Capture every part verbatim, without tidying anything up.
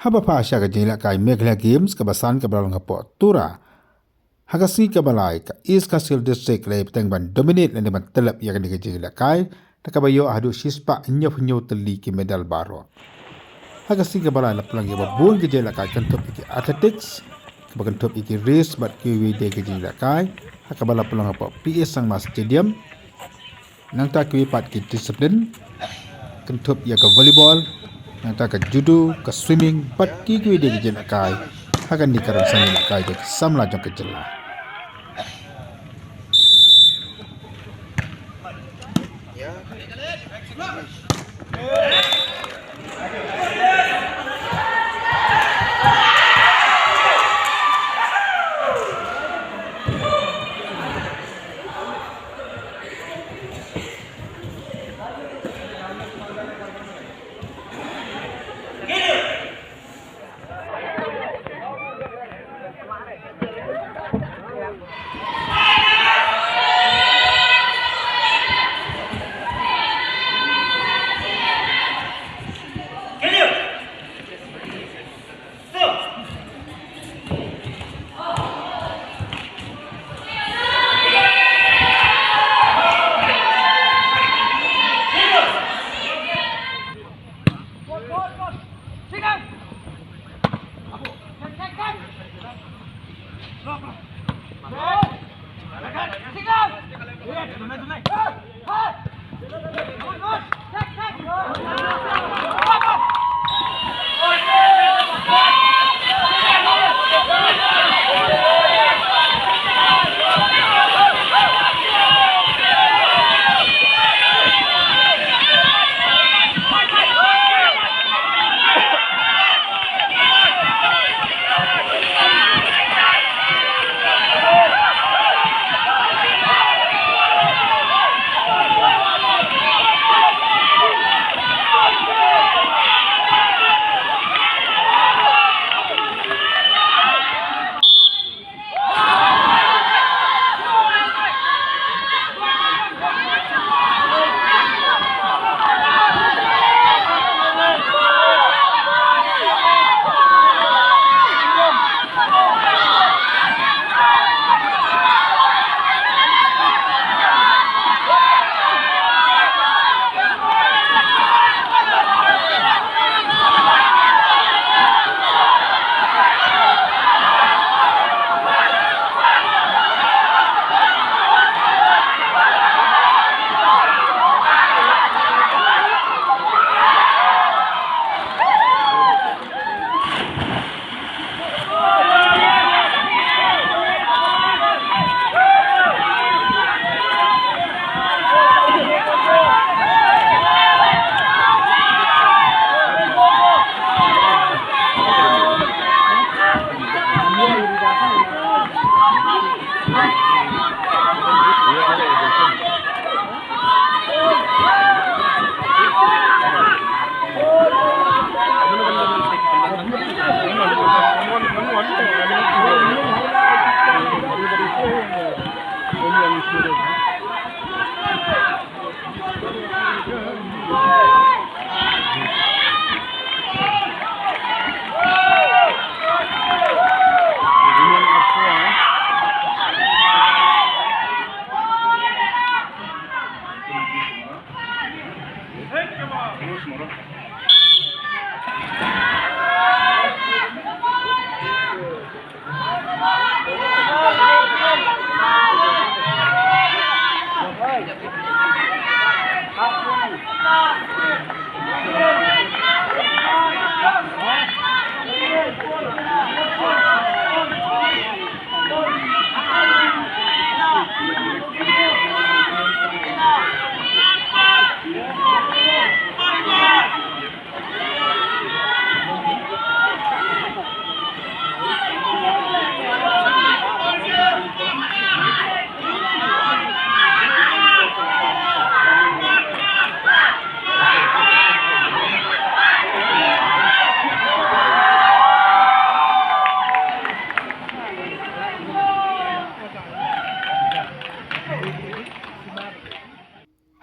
Haba phah sha ka jingïalehkai Meghalaya Games kaba san kaba la long hapoh Tura ha ka sngi kaba lai, ka East Khasi Hills District ka la ïai bteng ban dominate lane ban tyllep ïa kane ka jingïalehkai da kaba ïoh haduh shispah hynñiewphew hynñiew tylli ki medal baroh. Ha ka sngi kaba lai la pynlong ïa kiba bun ki jingïalehkai kynthup ïa ki athletics, kaba kynthup ïa ki race bad kiwei de ki jingïalehkai ha kaba la pynlong hapoh P A Sangma Stadium. Nangta kiwei pat ki discipline kynthup ïa ka volleyball, nangta ka judo, ka swimming bad kiwei de ki jingïalehkai ha kane ka rynsan ïalehkai jong ki samla jong ka jylla.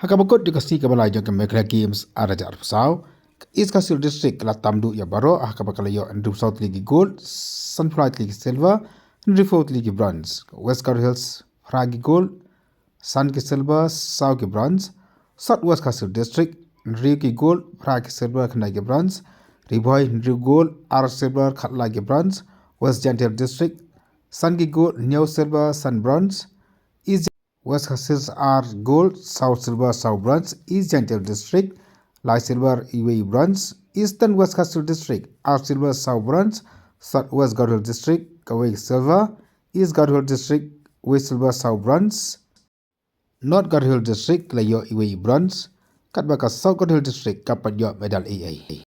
Ha kaba kut jong ka sngi kaba lai jong ka Meghalaya Games ar hajar arphew saw, East Khasi Hills District ka la tam duh ïa baroh ha kaba ka la ïoh hynriewsaw tylli ki gold, sanphew lai tylli ki silver, hynriewphew tylli ki bronze. West Garo Hills phra ki gold, san ki silver, saw ki bronze. South West Khasi Hills District hynriew ki gold, phra ki silver, khyndai ki bronze. Ri Bhoi hynriew gold, ar silver, khatlai ki bronze. West Jaintia Hills District san ki gold, hynñiew silver, san bronze. East West Khasi Hills ar gold, saw silver, saw bronze. East Jaintia Hills District lai silver, iwei bronze. Eastern West Khasi Hills District ar silver, saw bronze. South West Garo Hills District kawei silver. East Garo Hills District wei silver, saw bronze. North Garo Hills District la ïoh iwei bronze, katba ka South Garo Hills District kam pat ïoh medal ei ei.